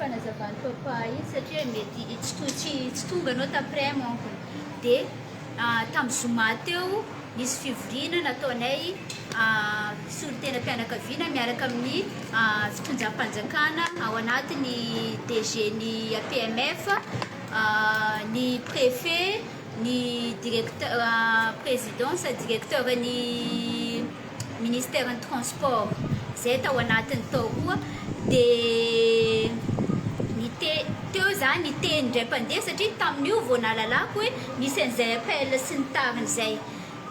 fanazavan'i papa iny satria mety tsy to- tsy tsy tonga anao taprès manko dia tamin'ny zoma teo nisy fivoriana nataonay solontenam-pianakaviana miaraka amin'ny fitondram-panjakana ao anatin'ny DG ny APMF, ny préfet, ny directeur président sa directeur ny ministère ny transport zay tao anatiny tao koa de nite teo za niteny indray mpandeha satria tamin'io vao nahalalako hoe nisy an'izay appel sy ny tariny zay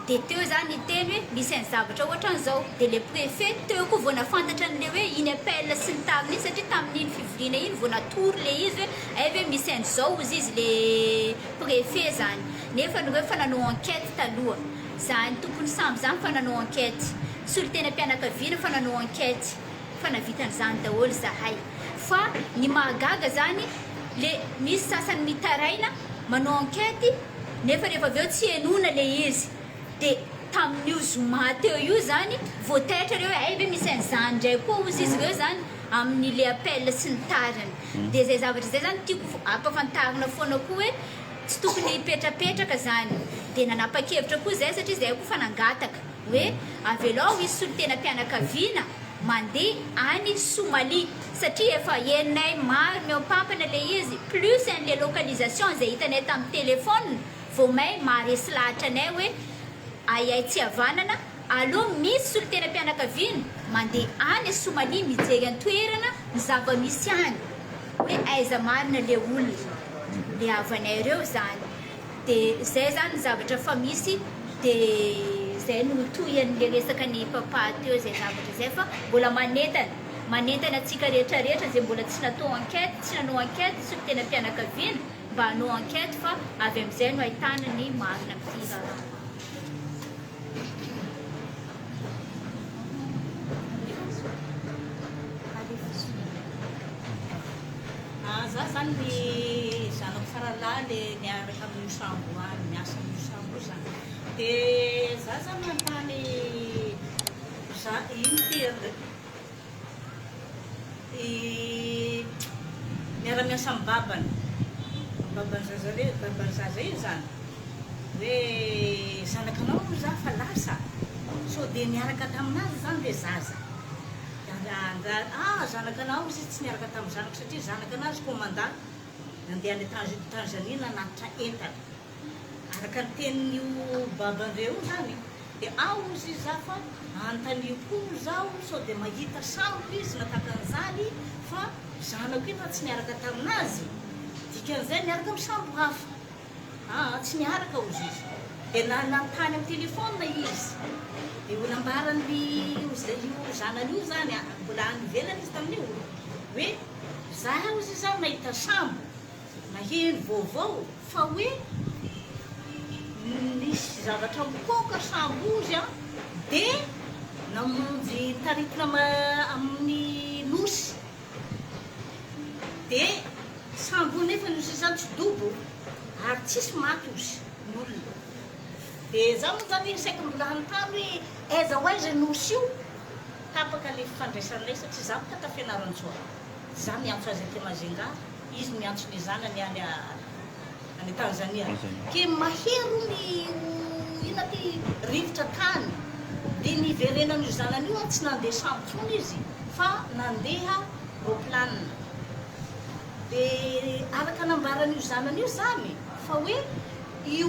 de teo za niteny hoe misy any zavatra ohatran'izao de le préfet teo koa vao nafantatra an'le hoe iny appel sy ny tariny iny satria tamin'iny fivoriana iny vao natory le izy hoe ay ve misy an'izao ozy izy le préfet zany nefa nareo efa nanao enquête taloha Zany tompony sambo zany fa nanao enquête, solontenam-pianakaviana fa nanao enquête, fa navita an'izany daholo zahay. Fa ny mahagaga zany le misy sasany mitaraina manao enquête nefa rehefa avy eo tsy henoina le izy. De tamin'io zoma teo io zany vao taitra reo hoe hay ve misy an'izany ndray koa ozy izy ireo zany amin'ny le appel sy ny tariny. De zay zavatra zay zany tiako ampafantarina foana koa hoe Tsy tokony hipetrapetraka zany. Dia nanapa-kevitra koa izay satria izahay koa efa nangataka hoe avelao hisy solontenam-pianakaviana mandeha any Somalie satria efa henonay maro mihoampampana ilay izy plus an'ilay localisation izay hitanay tamin'ny téléphone vao may maharesy lahatra anay hoe ahiahy tsy havanana aleo misy solontenam-pianakaviana mandeha any Somalie mijery an-toerana ny zava-misy any hoe aiza marina le olona. le havanay reo zany de zay zany ny zavatra fa misy de zay no tohian'le resaka ny papa teo zay zavatra zay fa mbola manentana manentana antsika rehetra rehetra zay mbola tsy natao enquête tsy nanao enquête surtout tena mpianakaviana mba hanao enquête fa avy amizay no ahitana ny marina amin'ity raharaha. Ah za zany ny zanako faralahy le miaraka amin'io sambo any, miasa amin'io sambo io zany. De za zany manontany za ino ty i miara miasa amin'ny babany, baban'ny zaza re, baban'ny zaza iny zany hoe zanakanao hono za fa lasa, sao de niaraka taminazy zany le zaza. Ah zanaka anao izy tsy niaraka tamin'ny zanako satria zanaka anazy commandant nandeha any Tanzanie nanatitra entana araka ny tenin'io baban'ireo io zany dia ao ozy izy za fa anontanio koa zaho sao dia mahita sambo izy na tahaka an'izany fa zanako io fa tsy niaraka taminazy dikan'izay niaraka amin'ny sambo hafa. Aa tsy niaraka ozy izy. Dia nanontany amin'ny téléphone izy. Dia ho nambaran'ny io zanany io izany, mbola any ivelany izy tamin'io, hoe za ozy izy aho nahita sambo, naheno vaovao fa hoe nisy zavatra mipoaka sambo ozy an, dia namonjy taritina amin'ny nosy. Dia sambo nefa ny osy izany tsy dobo ary tsisy maty osy ny olona. Dia za moa zany saika mbola hanontany hoe aiza ho aiza io nosy io, tapaka le fifandraisanay satria za boka ta Fianarantsoa, za miantso azy aty Majunga, izy miantso ny zanany any any Tanzania. Ke mahery hono io inona ty rivotra tany, dia niverenan'io zanany io an tsy nandeha sambo tsony izy fa nandeha roplanina. Dia araka nambaran'io zanany io izany fa hoe io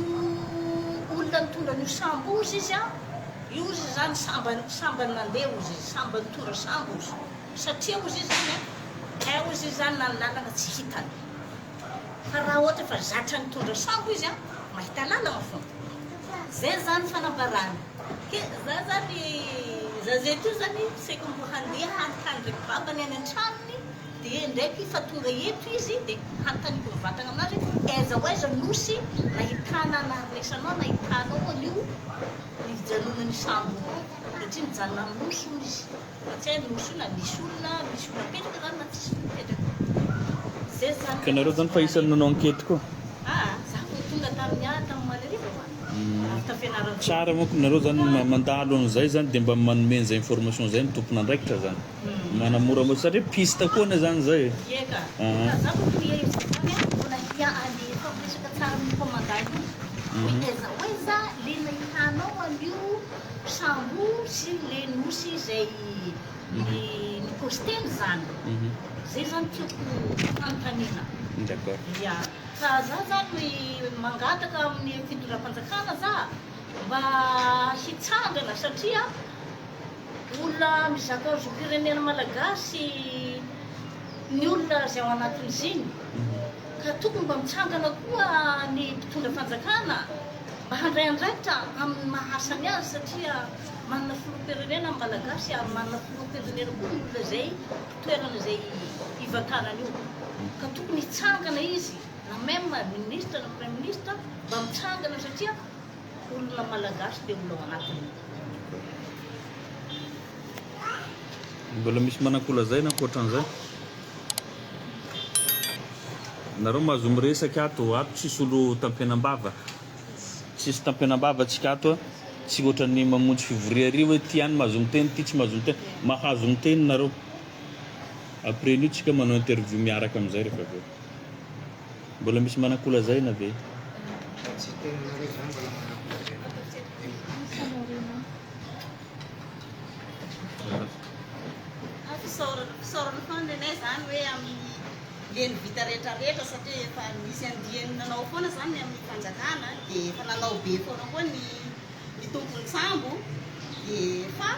olona nitondra an'io sambo ozy izy an, io ozy izy izany sambany sambany nandeha ozy izy, sambany nitondra sambo ozy, satria ozy izy izany an, hay ozy izy izany na ny lalana tsy hitany. Fa raha ohatra fa zatra nitondra sambo izy an, mahita lalana foana. Zay izany fanambarany. Ke za zany zaza eto io zany saika mbo handeha hanontany ndraiky babany any an-tranony dia ndraiky fa tonga eto izy dia hanontaniako mivantagna aminazy hoe aiza ho aiza nosy nahitana naharenesanao nahitanao an'io nijanonan'io sambo io satria nijanona amin'ny nosy hono izy fa tsy hay nosy io na nisy olona misy olona mipetraka zany na tsisy olona mipetraka zay zany Ka nareo zany fa isan'ny nanao enquête koa? Aa za vao tonga tamin'ny ah tamin'ny omaly hariva ho'a. Tsara manko nareo zany mandalo an'izay zany dia mba manome an'izay information zay ny tompon'andraikitra zany. Manamoramora satria piste koa anie zany zay e. Ie ka. Ka za manko ie io zany an, mbola hia any hifampiresaka tsara amin'ny commandant io hoe aiza ho aiza le nahitanao an'io sambo sy le nosy izay ni-posteny zany. Zay zany tiako fanontaniana. D'accord. Ya. Ka za zany mangataka amin'ny fitondram-panjakana za mba hitsangana satria Olona mizaka zom-pirenena malagasy ny olona izay ao anatin'izy iny ka tokony mba mitsangana koa ny mpitondra fanjakana mba handray andraikitra amin'ny maha asany azy satria manana filoham-pirenena ny malagasy ary manana filoham-pirenena koa ny olona izay toerana izay hivantanany io ka tokony hitsangana izy na même ministre na praiministre mba mitsangana satria olona malagasy le olona ao anatiny. Mbola misy manan-kolazaina ankoatran'izay? Nareo mahazo miresaka ato, ato tsisy olo tampenam-bava. Tsisy tampenam-bava tsika ato a. Tsy ohatran'ny mamonjy fivoria ary hoe ty any mahazo miteny, ty tsy mahazo miteny. Mahazo miteny nareo. Après an'io tsika manao interview miaraka amin'izay rehefa avy eo. Mbola misy manan-kolazaina ve? Tsy teninareo izany mbola manan-kolazaina. Fisaorana, fisaorana foana nenay zany hoe amin'ny leny vita rehetra rehetra satria efa nisy andiany nanao foana zany ny amin'ny fanjakana dia efa nanao be foana koa ny ny tompon'ny sambo dia fa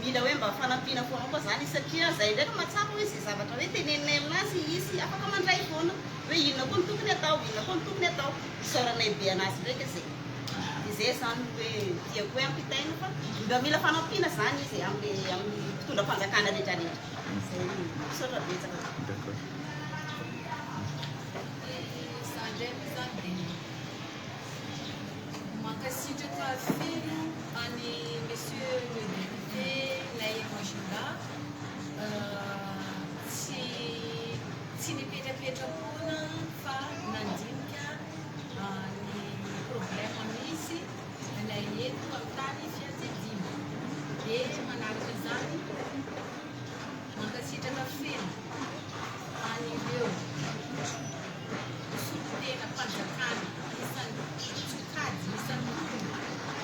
mila hoe mba fanampiana foana koa zany izy satria zay ndraiky mahatsapa hoe zay zavatra hoe teneninay aminazy izy afaka mandray foana hoe inona koa no tokony atao inona koa no tokony atao isaoranay be anazy ndraiky zay dia zay zany no hoe tiako hoe ampitaina fa mba mila fanampiana zany izy amle amin'ny mpitondra fanjakana rehetra rehetra zay misaotra betsaka. D'accord. Za ndray moa zany dia Mankasitraka feno an'i Monsieur le député Nay Majunga tsy tsy nipetrapetra-poana fa nandinika ny problème misy anay eto amin'ny tany fianjadiana. Dia manaraka izany mankasitraka feno an'ireo solontenam-panjakana isan-tsokajy, isan-tokony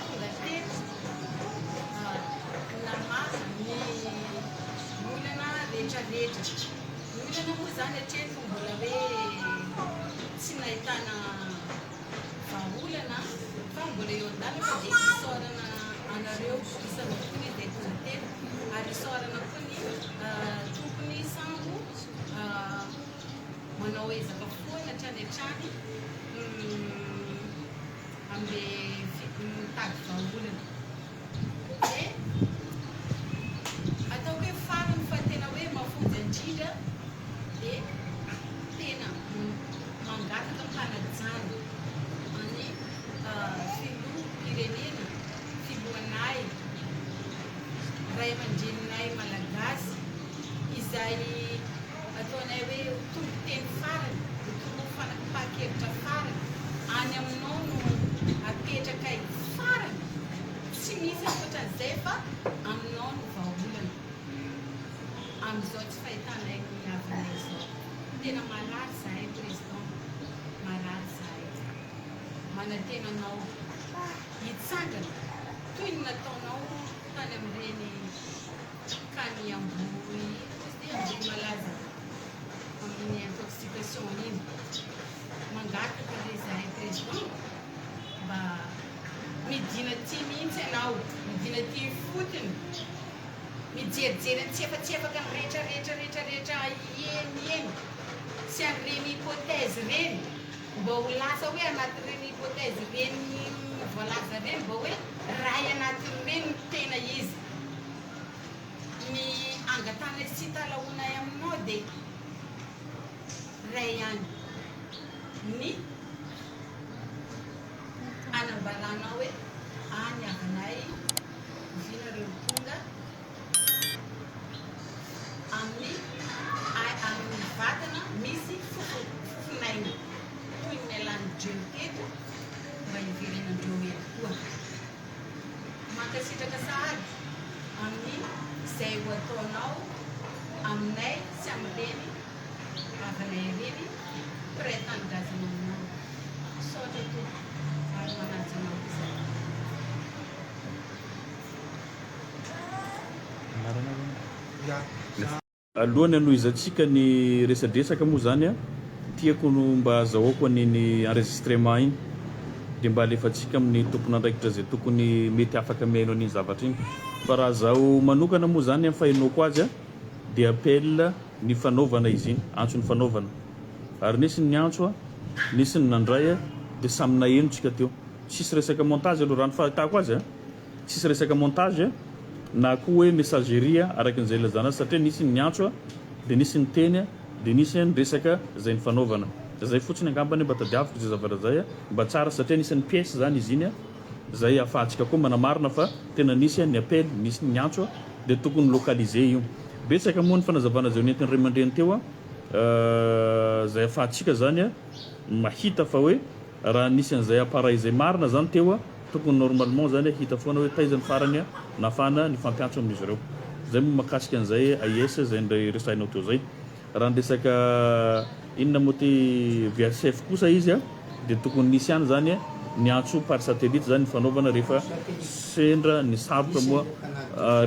tonga teto namaha ny olana rehetrarehetra. Ny olana moa izany hatreto mbola hoe tsy nahitana vahaolana fa mbola eo an-dalana fa dia isaorana anareo isan-tokony izay tonga teto ary isaorana koa ny tompony sambo manao ezaka foana hatrany hatrany amin'ilay mitady vahaolana. Dia ataoko hoe farany fa tena hoe mafonja indrindra dia tena mangataka am-panajana an'i filoham-pirenena, filohanay, ray aman-dreninay malagasy izay Ataonay hoe ho tompon-teny farany, ho tompon-fanapahan-kevitra farany, any aminao no apetrakay farany, tsy misy ankoatran'izay fa aminao no vahaolana amin'izao tsy fahitanay ny havanay izao. Tena marary izahay Président, marary izahay. Manantena anao hitsangana toy ny nataonao tany amin'ireny Ka ny Ambohi izy ity Ambohimalaza amin'ny intoxication iny. Mangataka re zahay président mba midina aty mihitsy ianao, midina aty ifotony, mijerijery antsiefatsefaka ny rehetra rehetra rehetra rehetra eny eny sy an'ireny hypothèse ireny mba ho lasa hoe anatin'ireny hypothèse ireny voalaza ireny mba hoe ray anatin'ireny ny tena izy. Ny angatahanay sy italahoanay aminao dia iray ihany, ny hanambaranao hoe any havanay oviana ireo tonga amin'ny amin'ny vatana misy fofonaina toy ny nialan'ny Jeu teto mba hiverenan-dreo eto koa. Mankasitraka sahady amin'ny izay ho ataonao. Alohan'ny hanohizantsika ny resadresaka moa zany a, tiako no mba azahoako an'iny enregistrement iny dia mba alefantsika amin'ny tompon'andraikitra izay tokony mety afaka mihaino an'iny zavatra iny. Fa raha zaho manokana moa zany amin'ny fahenoako azy a, dia appel nifanaovana izy iny, antso nifanaovana. Ary nisy ny niantso a, nisy ny nandray a, dia samy naheno tsika teo. Tsisy resaka montage aloha raha ny fahitako azy a. Tsisy resaka montage na koa hoe messagerie araka izay ilazana azy satria nisy ny niantso dia nisy niteny dia nisy ny resaka izay nifanaovana. Zay fotsiny angambany mba tadiaviko izay zavatra izay mba tsara satria anisan'ny pièce izany izy iny izay ahafahantsika koa manamarina fa tena nisy ny appel, nisy ny niantso dia tokony localiser io. Betsaka moa ny fanazavana izay nentin'ny ray aman-dreny teo izay ahafahantsika izany mahita fa hoe Raha nisy an'izay appareil izay marina zany teo a, tokony normalement zany hita foana hoe taiza ny farany a nahafahana nifampiantso amin'izy ireo. Zay moa mahakasika an'izay AIS izay ndray resahinao teo zay. Raha ny resaka inona moa ty VHF kosa izy a, dia tokony nisy ihany zany ny antso par satellite zany nifanaovana rehefa sendra ny sarotra moa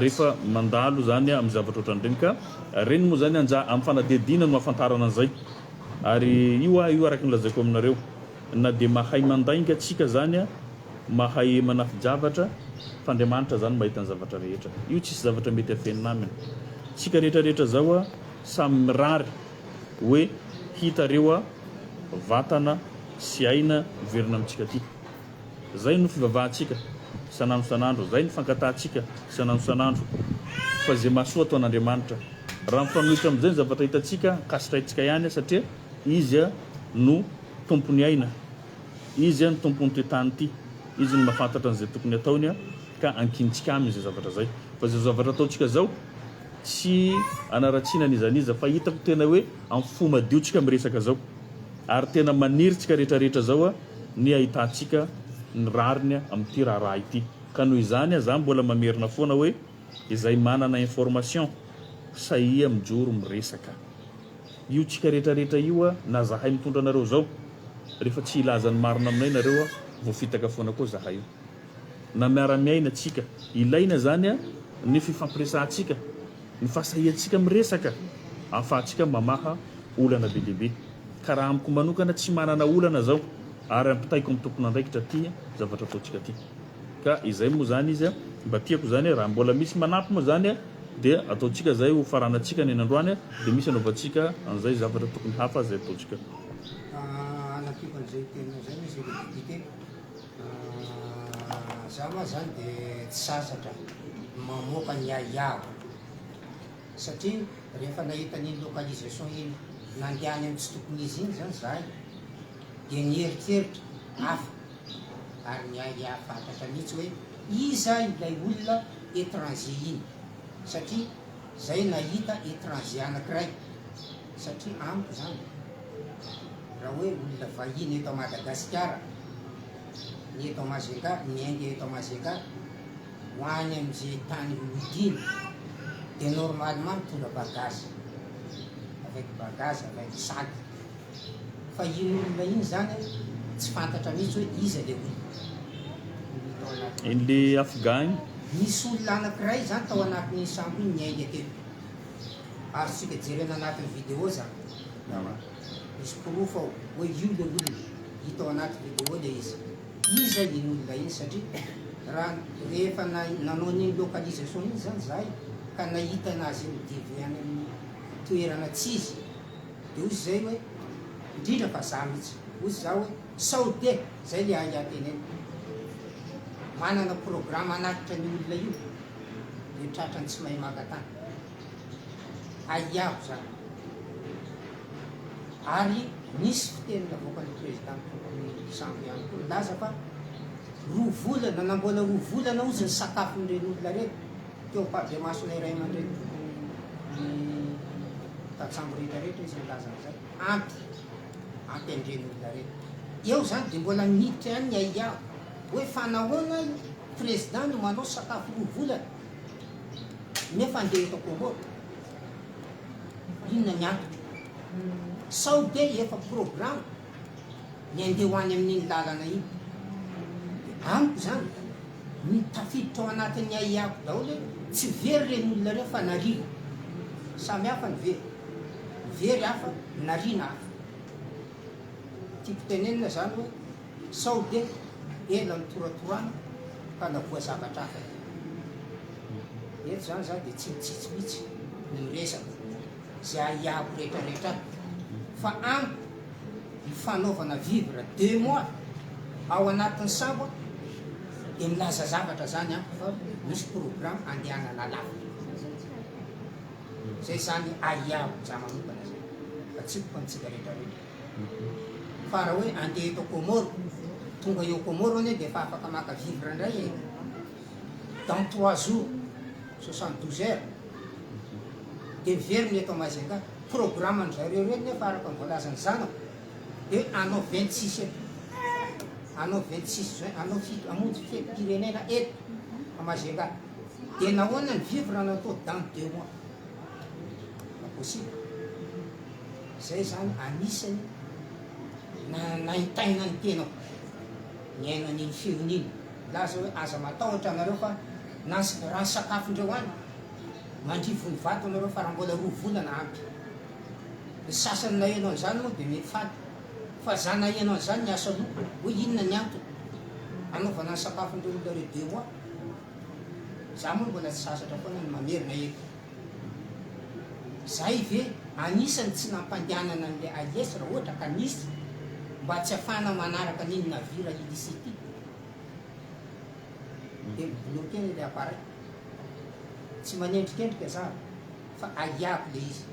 rehefa mandalo zany amin'ny zavatra ohatran'ireny ka reny moa zany anja amin'ny fanadihadiana no ahafantarana an'izay. Ary io aho io araka ny lazaiko aminareo, na dia mahay mandainga tsika zany a, mahay manafi-javatra, fa Andriamanitra zany mahita ny zavatra rehetra. Io tsisy zavatra mety afenina aminy. Tsika rehetra rehetra zao a, samy mirary hoe hita reo a vatana sy aina miverina amintsika aty. Zay no fivavahantsika isan'andro isan'andro, zay no fankatahantsika isan'andro isan'andro, fa ze mahasoa ataon'Andriamanitra. Raha mifanohitra amin'izay ny zavatra hitantsika, ankasitrahintsika ihany satria Izy no Tompon'ny aina, Izy no Tompon'ity tany ity, Izy no mahafantatra an'izay tokony hataony ka ankinintsika Aminy izay zavatra izay. Fa izao zavatra ataontsika izao, tsy anaratsiana an'iza n'iza fa hitako tena hoe amin'ny fo madio tsika miresaka izao ary tena maniry tsika rehetra rehetra izao ny ahitantsika ny rariny amin'ity raharaha ity ka noho izany za mbola mamerina foana hoe izay manana information sahia mijoro miresaka io tsika rehetra rehetra io na zahay mitondra anareo zao rehefa tsy hilaza ny marina aminay nareo voafitaka foana koa zahay io. Na miara-miaina tsika. Ilaina zany ny fifampiresahantsika, ny fahasahiantsika miresaka ahafahantsika mamaha olana be dia be. Ka raha amiko manokana tsy manana olana zao ary ampitaiko amin'ny tompon'andraikitra ty zavatra ataontsika ty. Ka izay moa zany izy mba tiako zany raha mbola misy manampy moa zany dia ataontsika zay ho faranantsika ny androany dia misy anaovantsika an'izay zavatra tokony hafa zay ataontsika. Hanampiako an'izay teninao izay monsieur le député. Za ma zany de tsy sasatra mamoaka ny ahiahiko satria rehefa nahita an'iny localisation iny nandeha any amin'ny tsy tokony izy iny zany zahay de nieritreritra hafa ary niahiahy fatratra mihitsy hoe iza ilay olona étranger iny satria zay nahita étranger anakiray satria amiko zany Raha hoe olona vahiny eto Madagasikara, ny eto Majunga, miainga eto Majunga ho any amin'izay tany hodiany dia normalement mitondra bagage, avec bagage, avec sac. Fa iny olona iny izany tsy fantatra mihitsy hoe iza ilay olona. Ny tao anatin'ny. Iny le afghan iny. Nisy olona anankiray izany tao anatin'iny sambo iny niainga teto. Azontsika jerena anatin'ny vidéo izany. Misy porofo ao hoe io le olona, hita ao anaty video le izy. Iza iny olona iny satria raha rehefa nanao an'iny localisation iny zany zahay ka nahita anazy iny mi-devier any amin'ny toerana tsy izy de hozy zay hoe indrindra fa za mihitsy hozy za hoe sao de zay le ahiahy teneniko manana programme hanatitra an'io olona io de tratrany tsy mahay maka tany. Ahiaho izany. Ary nisy fiteny navoakan'ny président tompon'ny sambo ihany koa nilaza fa roa volana na mbola roa volana ozy ny sakafon'ireny olona ireny teo ampahabemasonay ray aman-dreny tompon'ny tantsambo rehetra rehetra izy nilaza an'izay ampy ampy an'ireny olona ireny. Eo izany dia mbola niditra ihany ny ahiaho hoe fa nahoana président no manao sakafo roa volana Nefa andeha eto Comore? Inona ny antony? Sao dia efa programme ny andeha ho any amin'iny lalana iny? Dia amiko izany, ny tafiditra ao anatin'ny ahiahiko daholo hoe tsy very ireny olona ireo fa nariana. Samy hafa ny very. Ny very hafa, ny nariana hafa. Tiako tenenina zany hoe sao de ela nitoratorana ka navoa zavatra hafa ity. Eto zany za de tsy mitsitsy mitsy ny miresaka ze ahiahiko rehetra rehetra ato fa amiko ny fanaovana vivre deux mois ao anatin'ny sambo de milaza zavatra zany amiko fa misy programme andehanana lavitra. Zay zany ahiahiko za manokana zay fa tsy ko antsika rehetra rehetra. Fa raha hoe andeha eto Comore, tonga eo Comore anie dia efa afaka maka vivre indray e. Dans trois jours, 72 heures, dia miverina eto Majunga. Programme an-dry zareo ireny nefa araka ny voalazan'ny zanako dia hoe hanao 26 eto. Hanao 26 juin, hanao fito, hamonjy fetim-pirenena eto à Majunga. Dia nahoana ny vivre no atao dans deux mois? Pas possible. Zay zany anisany nanaintaina ny tenako niaino an'iny feony iny. Milaza hoe aza matahotra anareo fa na raha ny sakafondreo any mandrivo ny vato anareo fa raha mbola roa volana ampy. Ny sasany naheno an'izany moa dia mety faty fa za naheno an'izany niasa loha hoe inona ny antony anaovana ny sakafondreo olona reo deux mois. Za moa mbola tsy sasatra foana ny mamerina eto. Zay ve anisany tsy nampandehanana an'ilay AIS raha ohatra ka nisy mba tsy afahana manaraka an'iny navire illicite iny? Dia mi-bloquer-na ilay appareil. Tsy manendrikendrika za fa ahiako ilay izy.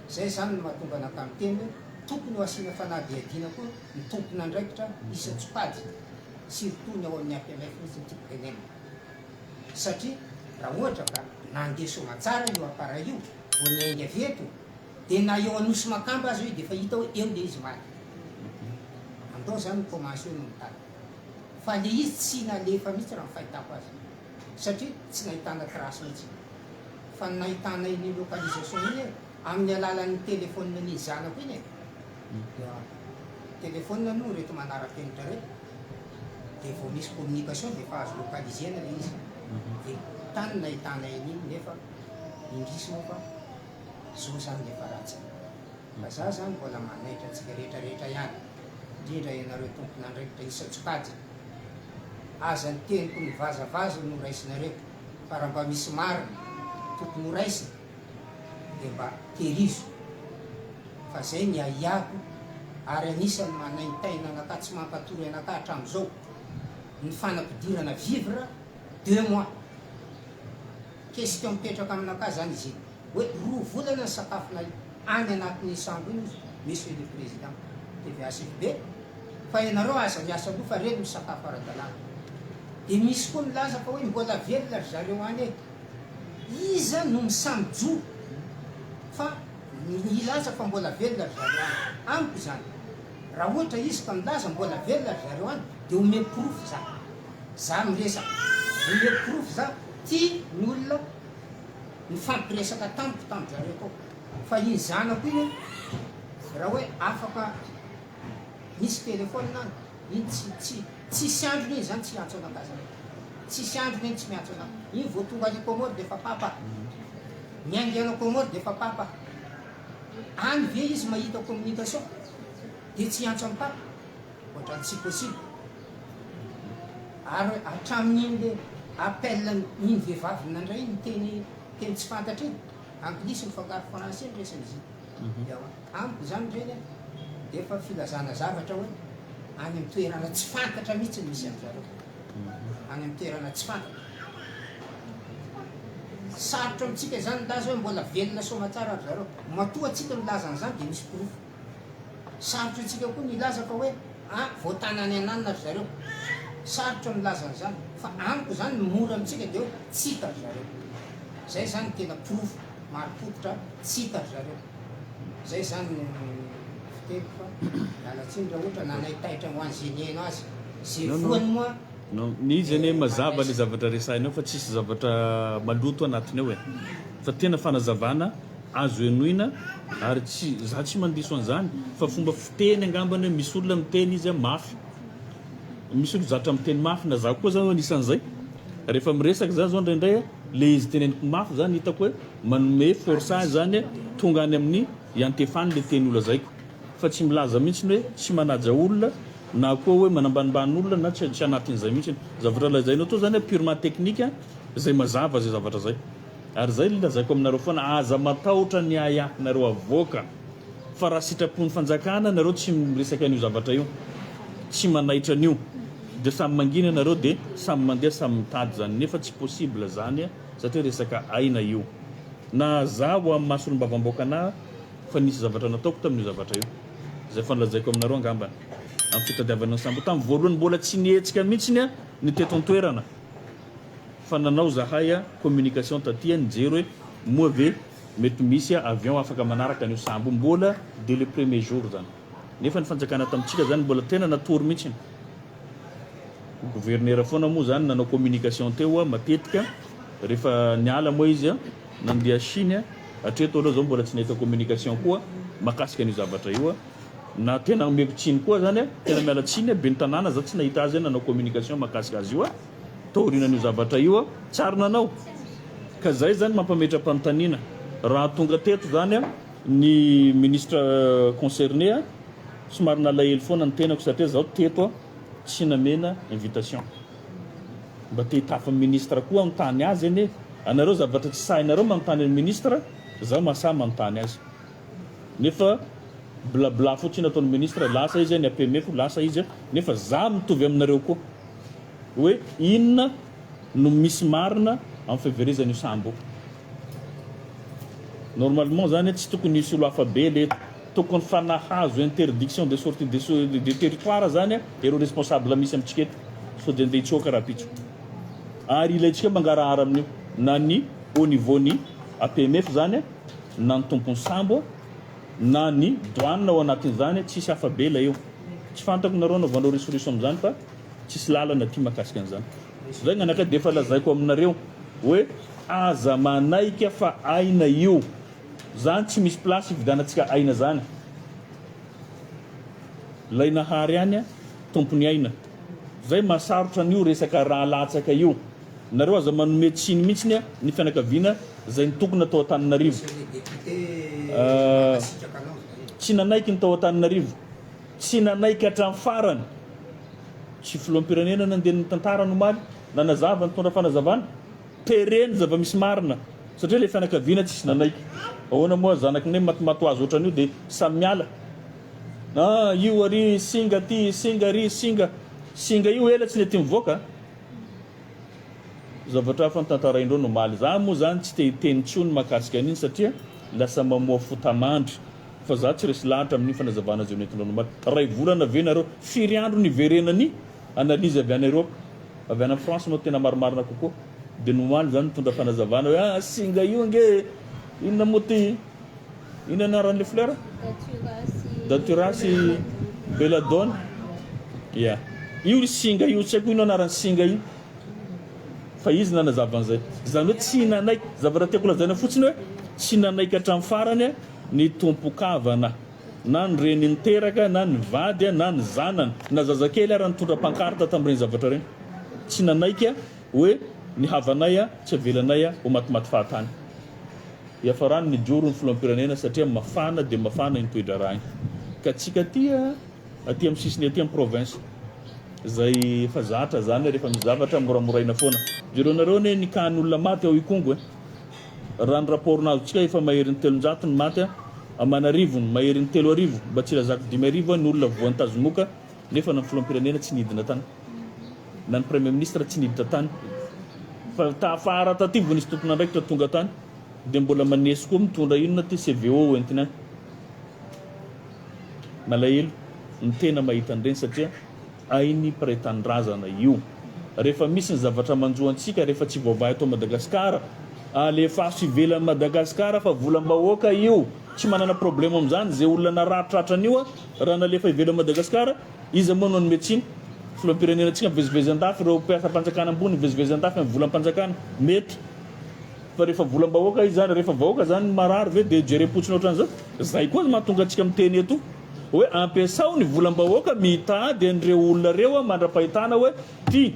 Zay zany no mahatonga anakahy miteny hoe tokony ho asiana fanadihadiana koa ny tompon'andraikitra isan-tsokajiny, surtout ny ao amin'ny APMF mihitsy no tiako tenenina. Satria raha ohatra ka nandeha soamatsara io appareil io vao niainga avy eto dia na eo Anosy Makamba aza io dia efa hita hoe eo le izy maty. Andao zany mi commence eo no mitady. Fa le izy tsy nalefa mihitsy raha ny fahitako azy. Satria tsy nahitana trace mihitsy. Fa ny nahitana iny localisation iny e, amin'ny alalan'ny telephone n'iny zanako iny e. Dia telephone aloha ireto manara-penitra ireto. Dia vao misy communication dia efa azo localiser-na ilay izy. Dia tany nahitana an'iny nefa indrisy moa fa zao zany ny efa ratsiny. Fa za zany mbola manaitra antsika rehetra rehetra ihany, indrindra ianareo tompon'andraikitra isan-tsokajiny. Aza ny teniko mivazavaza no raisinareo fa raha mba misy marina tokony ho raisina dia mba tehirizo fa zay ny ahiahiko ary anisan'ny manaintaina anakahy tsy mampatory anakahy hatramin'izao ny fanampidirana vivre deux mois. Question mipetraka aminakahy zany izy iny hoe roa volana ny sakafonay any anatin'iny sambo iny ozy Monsieur le Président TVACFB fa ianareo aza miasa loha fa reny misakafo ara-dalàna. Dia misy koa milaza fa hoe mbola velona ry zareo any e! Iza no misahy mijoro fa hilaza fa mbola velona ry zareo any? Amiko izany, raha ohatra izy ka milaza mbola velona ry zareo any dia omeo porofo za. Za miresaka. Omeo porofo za, ty ny olona nifampiresaka tamiko tamin-jareo tao. Fa iny zanako iny raha hoe afaka misy telephone any, iny tsy tsy tsisy androny iny zany tsy hiantso anakahy zany. Tsisy androny iny tsy miantso anah. Iny vao tonga any Comores dia efa papa. Miainga any Comores dia efa papa. Any ve izy mahita communication dia tsy hiantso an'i papa? Ohatran'ny tsy possible. Ary hatramin'iny le appel iny vehivavy nandray iny teny teny tsy fantatra iny, anglisy mifangaro français ny resany izy iny. Dia amiko izany ireny an, dia efa filazana zavatra hoe any amin'ny toerana tsy fantatra mihitsy no misy an-dry zareo. Any amin'ny toerana tsy fantatra. Sarotra amintsika izany milaza hoe mbola velona soamatsara ry zareo. Matoa antsika milaza an'izany dia misy porofo. Sarotra antsika koa ny hilaza fa hoe ah voatana any ananona ry zareo. Sarotra ny milaza an'izany. Fa amiko izany ny mora amintsika dia hoe tsy hita ry zareo. Izay izany no tena porofo marim-pototra tsy hita ry zareo. Izay izany ny fiteniko fa miala tsiny raha ohatra nanaitaitra ho an'izay nihaino azy. Izay voany moa Non, ny izy anie dia mazava le mandraisa. zavatra resahinao fa tsisy zavatra maloto anatiny ao e. Fa tena fanazavana azo henoina ary tsy za tsy mandiso an'izany fa fomba fiteny angambany hoe misy olona miteny izy mafy misy olo zatra miteny mafy na za koa zao anisan'izay rehefa miresaka za zao indraindray. Le izy teneniko mafy zany hitako hoe manome force ahy zany tonga any amin'ny iantefany le teny holazaiko fa tsy milaza mihitsy hoe tsy manaja olona na koa hoe manambanimbany olona na tsy tsy anatin'izay mihitsy. Zavatra lazainao teo zany purement technique zay mazava zay zavatra zay. Ary zay le lazaiko aminareo foana aza matahotra ny ahiahinareo avoaka fa raha sitrapon'ny fanjakana nareo tsy miresaka an'io zavatra io, tsy manaitra an'io de samy mangina nareo de samy mandeha samy mitady zany nefa tsy possible zany satria resaka aina io. Na zaho amin'ny maha solombavambaoka anah fa nisy zavatra nataoko tamin'io zavatra io zay efa nolazaiko aminareo angambany amin'ny fitadiavana ny sambo tamin'ny voalohany mbola tsy nihetsika mihitsiny ny teto an-toerana fa nanao zahay communication taty nijery hoe moa ve mety misy avion afaka manaraka an'io sambo mbola dès le premier jour zany nefa ny fanjakana tamintsika zany mbola tena natory mihitsiny gouverneur foana moa zany nanao communication teo matetika rehefa niala moa izy nandeha Chine hatreto aloha zao mbola tsy nahita communication koa makasika an'io zavatra io na tena omeko tsiny koa zany tena miala tsiny ben'ny tanàna za tsy nahita azy nanao communication makasika azy io taorianan'io zavatra io tsy ary nanao ka zay zany mampametra-panontaniana raha tonga teto zany ny ministre concerné somary nalahelo foana ny tenako satria zaho teto tsy namena invitation Mba te hitafa ministre koa anontany azy anie anareo zavatra tsy sahinareo manontany an'i ministre zaho mahasahy manontany azy nefa blabla fotsiny ataon'i ministre lasa izy ny apmf lasa izy nefa za mitovy aminareo koa hoe inona no misy marina amin'ny fiverezan'io sambo io normalement zany tsy tokony hisy olo hafa be le eto tokony fa nahazo interdiction de sortie de de territoire zany ireo responsable misy amintsika eto sao dia andeha hitsoaka rahampitso ary ilaintsika mangarahara amin'io na ny au niveau ny APMF zany na ny tompon'ny sambo na ny douane ao anatin'izany tsisy hafa be ilay eo tsy fantako nareo anaovanao risoriso amin'izany fa tsisy lalana aty mahakasika an'izany zay ny anakay dia efa lazaiko aminareo hoe aza manaika fa aina io zany tsy misy place hividianantsika aina zany Ilay Nahary ihany tompony aina. Zay mahasarotra an'io resaka ra latsaka io. Nareo aza manome tsiny mihitsiny ny fianakaviana zay nitokona tao Antananarivo. Tsy nanaiky ny tao Antananarivo. Tsy nanaiky hatramin'ny farany. Tsy filoham-pirenena nandeha nitantara ny omaly, nanazava, nitondra fanazavana. Tereny zava-misy marina. Satria ilay fianakaviana tsisy nanaiky. Ahoana moa zanaky ny matimaty ho azy ohatran'io dia samy miala. Ah io ary singa ty singa ary singa. Singa io ela tsy nety nivoaka. Zavatra hafa notantaraindreo ny omaly. Za moa zany tsy te hiteny intsony mahakasika an'iny satria lasa mamoha fota-mandry. Fa za tsy resy lahatra amin'iny fanazavana izay noentinao omaly. Ray volana ve nareo? Firy andro niverenan'ny analyse avy any Europe? Avy any France no tena marimarina kokoa. Dia ny omaly zany nitondra fanazavana hoe ah singa io ange inona moa ty? Inona anaran'le fleur? Datura sy belladone. Ya. Io singa io tsy haiko inona anaran'ny singa io. Fa izy nanazava an'izay. Izany hoe tsy nanaiky, zavatra tiako lazaina fotsiny hoe tsy nanaiky hatramin'ny farany ny tompon-kavana na ny reny niteraka na ny vady na ny zanany na zazakely ara nitondra pancarte tamin'ireny zavatra ireny. Tsy nanaiky hoe ny havanay tsy avelanay ho matimaty fahatany. Hiafarany nijoro ny filoham-pirenena satria mafana dia mafana iny toe-draharaha iny. Ka tsika aty aty amin'ny sisiny aty amin'ny province zay efa zatra zany rehefa misy zavatra moramoraina foana. Jereonareo anie ny cas n'olona maty ao Ikongo e. Raha ny rapport nahazotsika efa maherin'ny 300 ny maty aman'arivony, maherin'ny 3000 mba tsy ilazako 5000 ny olona voan'ny tazomoka nefa na ny filoham-pirenena tsy nidina tany. Na ny premier ministre tsy niditra tany. Fa tafara taty vao nisy tompon'andraikitra tonga tany. Dia mbola maneso koa mitondra inona ty CVO ho entina any. Malahelo ny tena mahita an'ireny satria hainy mpiray tanindrazana io. Rehefa misy ny zavatra manjo antsika rehefa tsy voavaha eto Madagascar, alefaso ivelan'i Madagascar fa volam-bahoaka io. Tsy manana problème amin'izany izay olona narary tratran'io raha nalefa ivelan'i Madagascar, iza moa no hanome tsiny? Filoham-pirenena antsika mivezivezy andafy, ireo mpiasam-panjakana ambony mivezivezy andafy amin'ny volam-panjakana. Mety. Fa rehefa volam-bahoaka izy zany, rehefa vahoaka zany marary ve de jerem-potsiny ohatran'izao? Zay koa mahatonga antsika miteny eto hoe ampiasao ny volam-bahoaka mitady an'ireo olona ireo mandra-pahitana hoe ty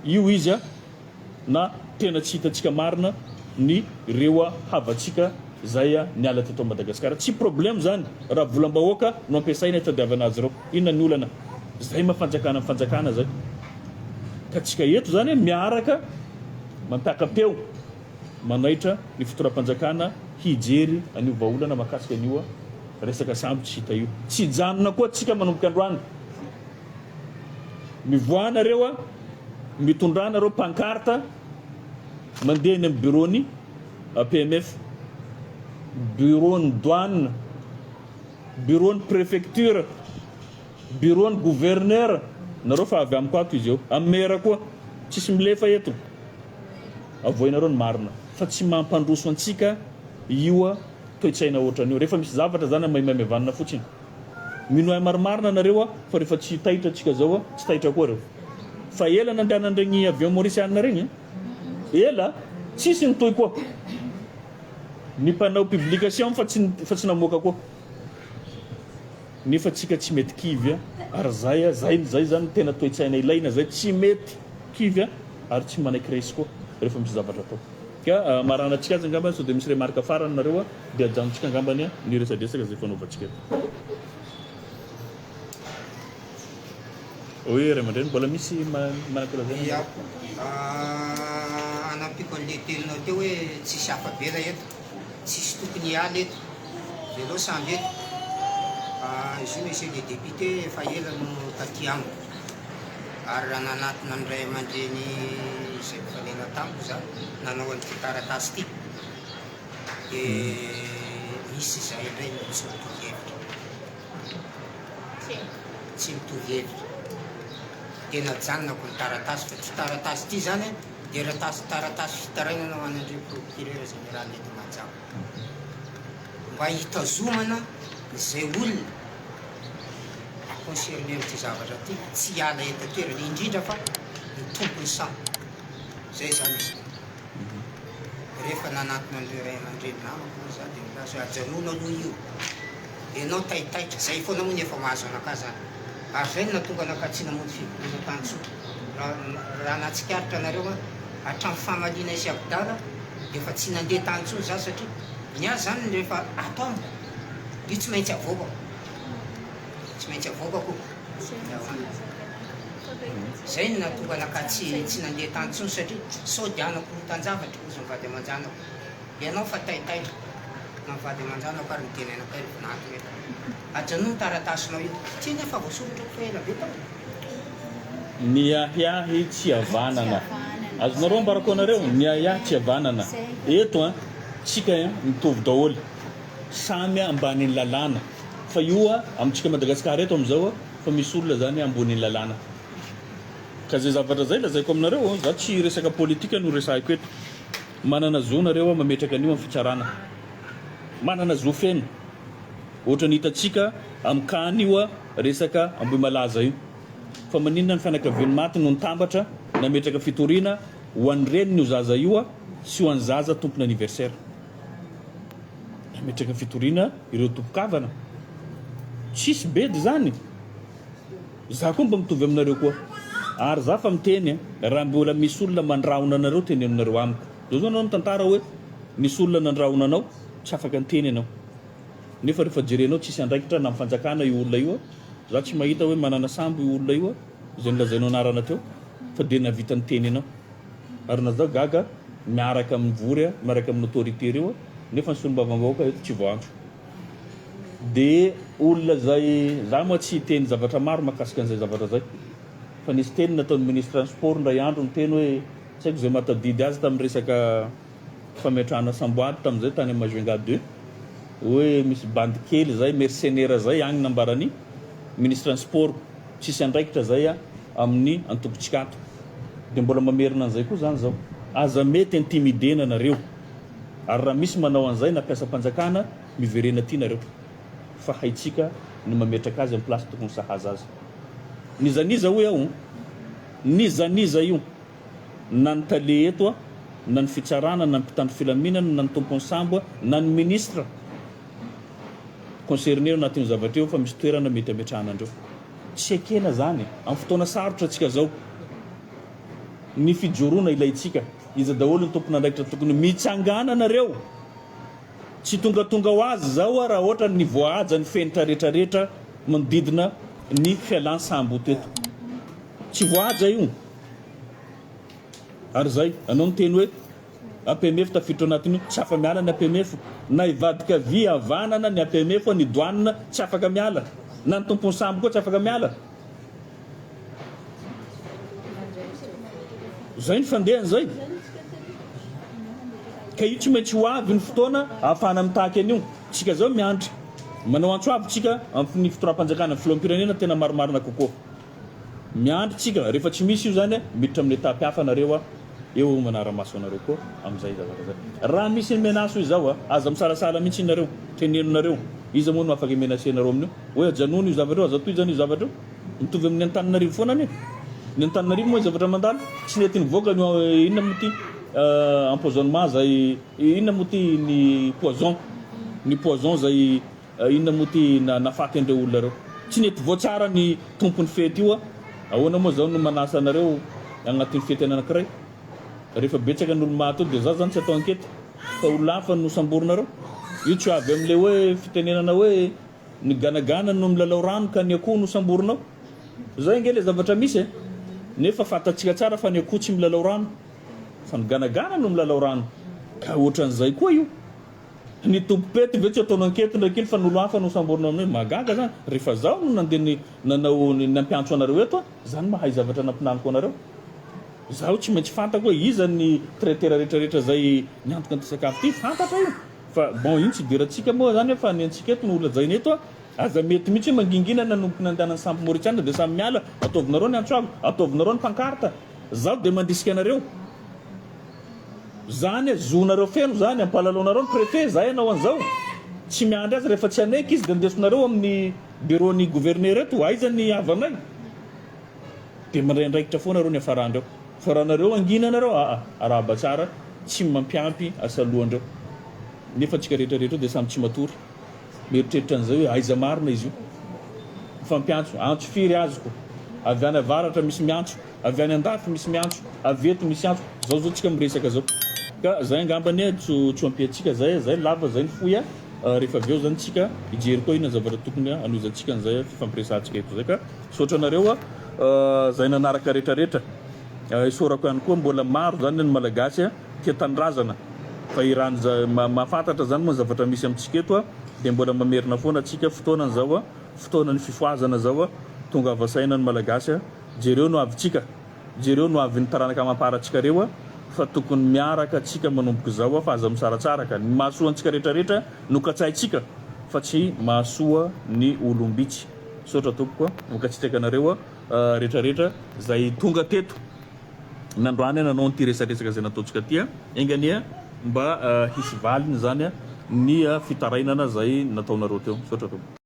io izy a na. Tena tsy hitantsika marina ny reo havantsika zay niala teto Madagascar. Tsy problème zany raha volam-bahoaka no ampiasaina hitadiavana azy ireo. Inona ny olana? Zay maha fanjakana ny fanjakana zay. Ka tsika eto zany miaraka mampiaka-peo manaitra ny fitondram-panjakana hijery an'io vahaolana mahakasika an'io resaka sambo tsy hita io. Tsy hijanona koa tsika manomboka androany. Mivoaha nareo a, mitondrà nareo pancarte mandeha eny amin'ny bureau ny APMF, bureau ny douane, bureau ny préfecture, bureau ny gouverneur, nareo fa avy amiko ato izy eo, amin'ny maire koa, tsisy milefa eto, avoahinareo ny marina fa tsy mampandroso antsika io toe-tsaina ohatran'io, rehefa misy zavatra zany amaimaimaivanina fotsiny. Mino ahy marimarina nareo a fa rehefa tsy taitra tsika zao a tsy taitra koa reo fa ela nandehanan'iregny avion mauriciana regny a ela tsisy nitohy koa ny mpanao publication fa tsy fa tsy namoaka koa nefa tsika tsy mety kivy a ary zay a zay zay zany tena toe-tsaina ilaina zay tsy mety kivy a ary tsy manaiky resy koa rehefa misy zavatra atao. Ka hamaranantsika azy angamba sao dia misy remarque farany nareo a, dia ajanontsika angambany ny resadresaka izay fanaovantsika eto. Hoy ray aman-dreny, mbola misy manan-kolazaina Ia, nareo? hanampiako an'ilay teninao teo hoe tsisy afa-bela eto, tsisy tokony hiala eto, velao samby eto. Izy io monsieur le député efa ela no taty amiko. Ary raha nanatona ny ray aman-dreny izay nifanena tamiko za nanao an'ity taratasy ity dia misy izahay indray no tsy mitovy hevitra. Tsy mitovy hevitra. Dia najanonako ny taratasy fa ity taratasy ity izany dia ratasy taratasy fitarainana ho an'Andriam Procureur Général eto Mahajanga. Mba hitazomana izay olona concerné amin'ity zavatra ity tsy hiala eto an-toerana, indrindra fa ny tompon'ny saha. Izay izany izy ity. Rehefa nanatona an'ireo ray aman-dreny namako moa izaho dia nilaza hoe ajanona aloha io. Ianao taitaitra, izay foana moa no efa mahazo anakahy izany. Ary izay no nahatonga anakahy tsy namonjy fivoriana tany intsony. Raha raha nahatsikaritra anareo aho, hatramin'ny famaliana i Abdala dia efa tsy nandeha tany intsony izaho satria ny ahy izany rehefa ato amiko io tsy maintsy avoakako. Tsy maintsy avoakako Izay no nahatonga anakahy tsy tsy nandeha tany intsony satria sao dia hanakorotan-javatra hozy ny vady aman-janako. Ianao fa taitaitra. Na ny vady aman-janako ary niteny anakahy ry vinanto hoe ajanony ny taratasinao io. Tsy nefa voasoratra fa ela be tao. Ny ahiahy tsy havanana. Azonareo ambarako anareo? Ny ahiahy tsy havanana. Eto an, tsika an, mitovy daholo. Samy ambanin'ny lalàna. Fa io an, amintsika Madagascar eto amin'izao an, fa misy olona zany ambonin'ny lalàna. Ka zay zavatra zay lazaiko aminareo an, za tsy resaka politika no resahiko eto. Manana zo nareo an mametraka an'io amin'ny fitsarana. Manana zo feno. Ohatran'ny hitantsika amin'ny can io an, resaka Ambohimalaza io. Fa maninona ny fianakavian'ny maty no nitambatra nametraka fitoriana ho an'ny reniny io zaza io an, sy ho an'ny zaza tompon'anniversaire. Nametraka fitoriana ireo tompon-kavana. Tsisy bedy zany. Za koa mba mitovy aminareo koa. Ary za fa miteny an, raha mbola misy olona mandrahona anareo tenenonareo amiko. Zao zao anao mitantara hoe nisy olona nandrahona anao, tsy afaka niteny ianao. Nefa rehefa jerenao tsisy andraikitra na amin'ny fanjakana io olona io an, za tsy mahita hoe manana sambo io olona io an, izay nolazainao anarana teo, fa dia nahavita niteny ianao. Ary na za gaga miaraka mivory miaraka amin'ny autorité ireo nefa ny solombavambahoaka eto tsy voaantso. De olona zay, za moa tsy hiteny zavatra maro mahakasika an'izay zavatra zay fa nisy teny nataon'ny ministre ny sport indray andro niteny hoe tsy haiko zay mahatadidy azy tamin'ny resaka fametrahana samboady tamin'izay tany Majunga deux hoe misy bandy kely zay mercenaire zay agny nambaran'ny ministre ny sport tsisy andraikitra zay amin'ny antokontsika ato. Dia mbola mamerina an'izay koa zany zao. Aza mety intimider-na nareo. Ary raha misy manao an'izay na mpiasam-panjakana, miverena aty nareo. Fa haintsika ny mametraka azy amin'ny place tokony sahaza azy. N'iza n'iza hoy aho, n'iza n'iza io, na ny tale eto, na ny fitsarana, na ny mpitandro filaminana, na ny tompon'ny sambo, na ny ministre concerné ao anatin'io zavatra io fa misy toerana mety ametrahana andreo. Tsy ekena zany e! Amin'ny fotoana sarotra tsika zao, ny fijoroana ilaintsika. Iza daholo ny tompon'andraikitra tokony mitsangana nareo. Tsy tongatonga ho azy zao a raha ohatra ny voahaja ny fenitra retraretra manodidina ny fialan sambo teto. Tsy voahaja io. Ary zay, anao niteny hoe APMF tafiditra ao anatin'io, tsy afa miala ny APMF. Na hivadika vy havanana ny APMF, ny douane tsy afaka miala. Na ny tompon'ny sambo koa tsy afaka miala. Zay ny fandehany zay. Ka io tsy maintsy ho avy ny fotoana ahafahana mitaky an'io. Tsika zao miandry. Manao antso avo tsika amin'ny fitondram-panjakana, filoham-pirenena tena marimarina kokoa. Miandry tsika, rehefa tsy misy io zany miditra amin'ny étape hafa nareo a, eo manara-maso anareo koa amin'izay zavatra zay. Raha misy menace hoy izaho a, aza misalasala mihitsy nareo, teneno nareo, iza moa no afaka hi-menacer-nareo amin'io? Hoe ajanony io zavatra io, aza tohizana io zavatra io. Mitovy amin'ny Antananarivo foana anie. Ny Antananarivo moa zavatra mandalo, tsy nety nivoaka ny inona moa ity empoisonnement zay, inona moa ity ny poison, ny poison zay inona moa ity nafaty an'ireo olona ireo. Tsy nety voatsara ny tompon'ny fety io a. Ahoana moa zao no manasa anareo agnatin'ny fety anankiray? Rehefa betsaka ny olo maty eo dia za zany tsy atao enquete fa olona hafa no samborinareo. Io tsy avy amin'ilay hoe fitenenana hoe Ny ganagana no milalao rano ka ny akoho no samborinao. Zay ange le zavatra misy e. Nefa fantatsika tsara fa ny akoho tsy milalao rano fa ny ganagana no milalao rano. Ka ohatran'izay koa io. Ny tompom-pety ve tsy ataonao ankety ndraiky iny fa ny olo hafa no samborinao amin'io. Mahagaga zany. Rehefa zaho no nandeha ny nanao ny nampiantso anareo eto a, za no mahay zavatra nampinaniko anareo. Zaho tsy maintsy fantako hoe iza ny traiteur retraretra zay niantoka an'ity sakafo ity. Fantatra io. Fa bon iny tsy idirantsika moa zany fa ny antsika eto no holazaina eto a, aza mety mihitsy hoe mangingina nanomboka nandehanan'ny sambo Mauritiana dia samy miala, ataovinareo ny antso avo, ataovinareo ny pancarte, zaho dia mandrisika anareo, zany a zonareo feno zany, ampahalalaonareo ny préfet zahay hanao an'izao, tsy miandry azy rehefa tsy hanaiky izy dia andesinareo amin'ny bureau ny gouverneur eto, aiza ny havanay, dia mandray andraikitra foana reo ny hafarandreo. Fa raha nareo hangina nareo aa arahaba tsara tsy mampiampy asa lohandreo nefa tsika rehetra rehetra eo dia samy tsy matory mieritreritra an'izay hoe aiza marina izy io mifampiantso antso firy azoko avy any avaratra misy miantso avy any andafy misy miantso avy eto misy antso zao zao tsika miresaka zao ka zay angamba anie tsy tsy ho ampiantsika zay zay lava zay ny fohy a rehefa avy eo zany tsika hijery koa inona zavatra tokony hanohizantsika an'izay fifampiresahantsika eto zay ka Misaotra anareo zay nanaraka rehetra rehetra. Isaorako ihany koa mbola maro zany ny Malagasy tia tanindrazana fa i raha ny mahafantatra zany moa ny zavatra misy amintsika eto dia mbola mamerina foana tsika fotoanany zao fotoanany fifohazana zao tongava saina ny Malagasy jereo ny hoavintsika jereo ny hoavin'ny taranaka amam-parantsika reo fa tokony miaraka tsika manomboka izao fa aza misaratsaraka ny mahasoa antsika rehetra rehetra no katsahintsika fa tsy mahasoa ny olom-bitsy. Misaotra tompoko a, mankasitraka anareo rehetra rehetra zay tonga teto nandroany nanao an'ity resaresaka zay nataontsika ty a, enga anie mba hisy valiny zany ny fitarainana zay nataonareo teo, misaotra tompoko.